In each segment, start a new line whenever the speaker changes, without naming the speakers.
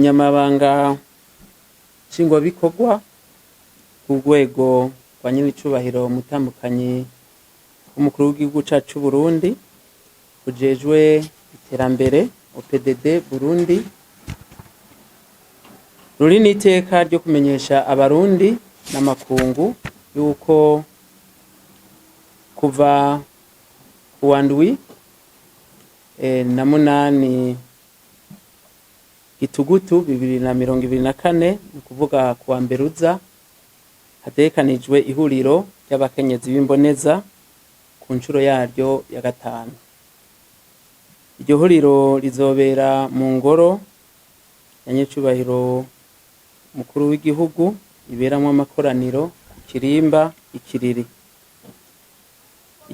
Umunyamabanga nshingwabikorwa w'urwego rwa nyenicubahiro umutambukanyi w'umukuru w'igihugu cacu c'Uburundi ujejwe iterambere OPDD Burundi ruri n'iteka ryo kumenyesha abarundi n'amakungu yuko kuva kuwa ndwi na munani gitugutu 2024, ni ukuvuga kuwa mbere uza, hategekanijwe ihuriro ry'abakenyezi b'imboneza ku nshuro yaryo ya gatanu. Iryo huriro rizobera mu ngoro ya nyecubahiro mukuru w'igihugu iberamwo amakoraniro ku Kirimba Ikiriri.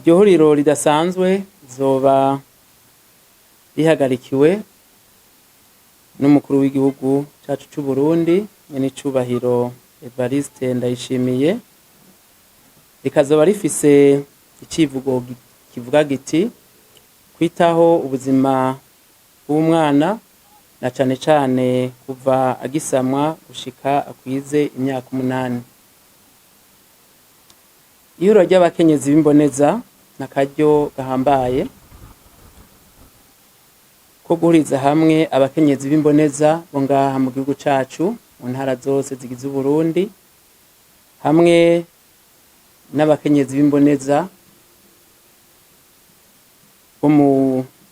Iryo huriro ridasanzwe rizoba rihagarikiwe n'umukuru w'igihugu cacu c'Uburundi nyenecubahiro Evariste Ndayishimiye, rikazoba rifise icivugo kivuga giti: "Kwitaho ubuzima bw'umwana na cane cane kuva agisamwa gushika akwize imyaka 8." Ihuriro ry'abakenyezi b'imboneza n'akaryo gahambaye ko guhuriza hamwe abakenyezi b'imboneza bo ngaha mu gihugu cacu, mu ntara zose zigize Uburundi, hamwe n'abakenyezi b'imboneza bo mu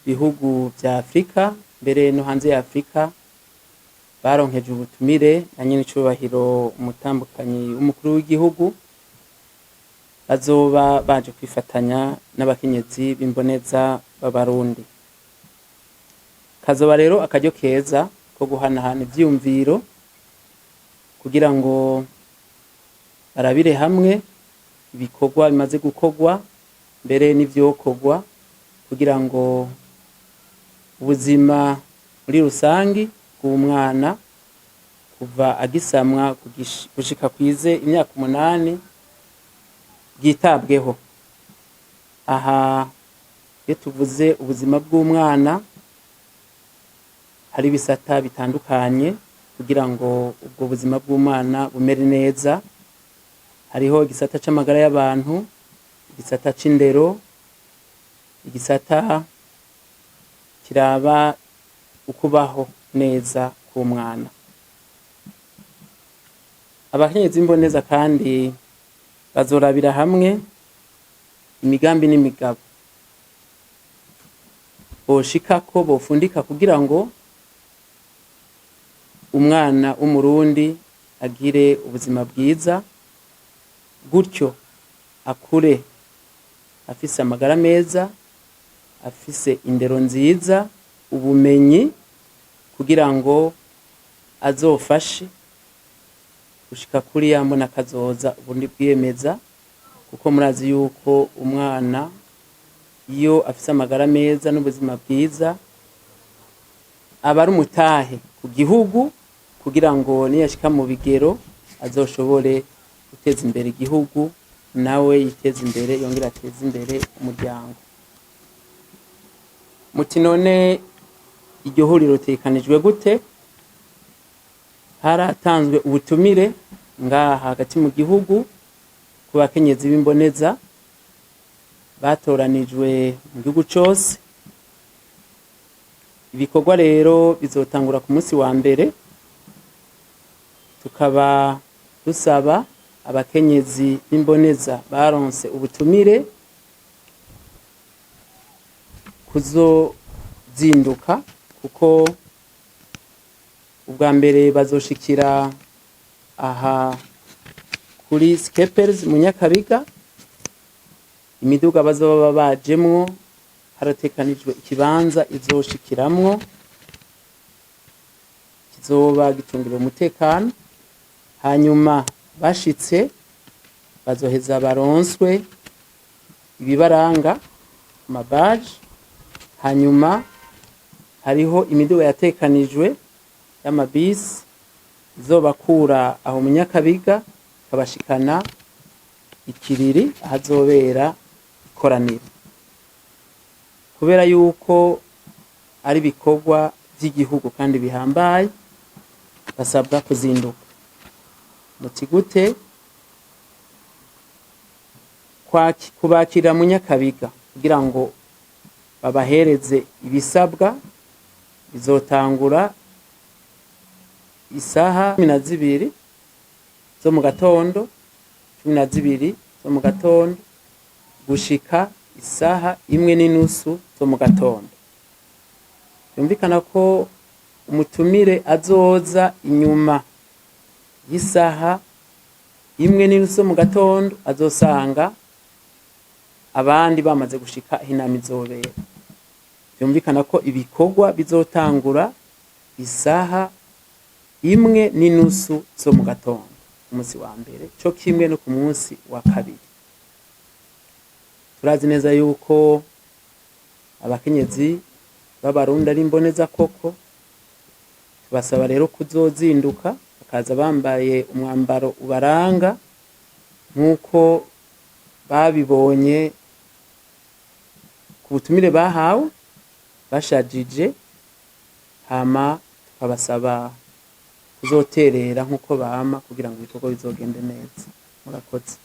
bihugu vya Afrika, mbere no hanze ya Afrika, baronkeje ubutumire na nyenecubahiro umutambukanyi w'umukuru w'igihugu, bazoba baje kwifatanya n'abakenyezi b'imboneza b'Abarundi. Kazoba rero akaryo keza ko guhanahana ivyiyumviro kugira ngo barabire hamwe ibikorwa bimaze gukorwa, mbere n'ivyokorwa kugira ngo ubuzima muri rusangi bw'umwana kuva agisamwa gushika kwize imyaka 8 bwitabweho. Aha iyo tuvuze ubuzima bw'umwana, hari ibisata bitandukanye kugira ngo ubwo buzima bw'umwana bumere neza. Hariho igisata c'amagara y'abantu, igisata c'indero, igisata kiraba ukubaho neza k'umwana. Abakenyezi b'imboneza kandi bazorabira hamwe imigambi n'imigabo boshikako, bofundika kugira ngo umwana w'Umurundi agire ubuzima bwiza, gutyo akure afise amagara meza, afise indero nziza, ubumenyi, kugira ngo azofashe gushika kuri ya mbona kazoza ubundi bwiyemeza, kuko murazi yuko umwana iyo afise amagara meza n'ubuzima bwiza aba ari umutahe ku gihugu, kugira ngo niyashika mu bigero azoshobore guteza imbere igihugu, nawe yiteze imbere, yongere ateze imbere umuryango. Muti: "None iryo huriro ritegekanijwe gute?" Haratanzwe ubutumire ngaha hagati mu gihugu ku bakenyezi b'imboneza batoranijwe mu gihugu cose. Ibikorwa rero bizotangura ku munsi wa mbere. Tukaba dusaba abakenyezi b'imboneza baronse ubutumire kuzozinduka, kuko ubwa mbere bazoshikira aha kuri Skepers mu Nyakabiga. Imiduga bazoba bajemwo haratekanijwe ikibanza izoshikiramwo, kizoba gicungiriwe umutekano. Hanyuma bashitse bazoheza baronswe ibibaranga, amabaje. Hanyuma hariho imiduga yatekanijwe y'amabisi izobakura aho mu Nyakabiga ikabashikana Ikiriri ahazobera ikoraniro. Kubera yuko ari ibikorwa vy'igihugu kandi bihambaye, Basabwa kuzinduka. Muti gute? Kubakira mu Nyakabiga kugira ngo babahereze ibisabwa bizotangura isaha 12 zo mu gatondo, 12 zo mu gatondo gushika isaha 1:30 zo mu gatondo. Byumvikana ko umutumire azoza inyuma y'isaha 1:30 zo mu gatondo azosanga abandi bamaze gushika aho inama izobera. Byumvikana ko ibikorwa bizotangura isaha 1:30 zo mu gatondo ku munsi wa mbere, co kimwe no ku munsi wa kabiri. Turazi neza yuko abakenyezi b'Abarundi ari imboneza koko. Tubasaba rero kuzozinduka bakaza bambaye umwambaro ubaranga nk'uko babibonye ku butumire bahawe, bashajije, hama tukabasaba kuzoterera nk'uko bama kugira ngo ibikorwa bizogende neza. Murakoze.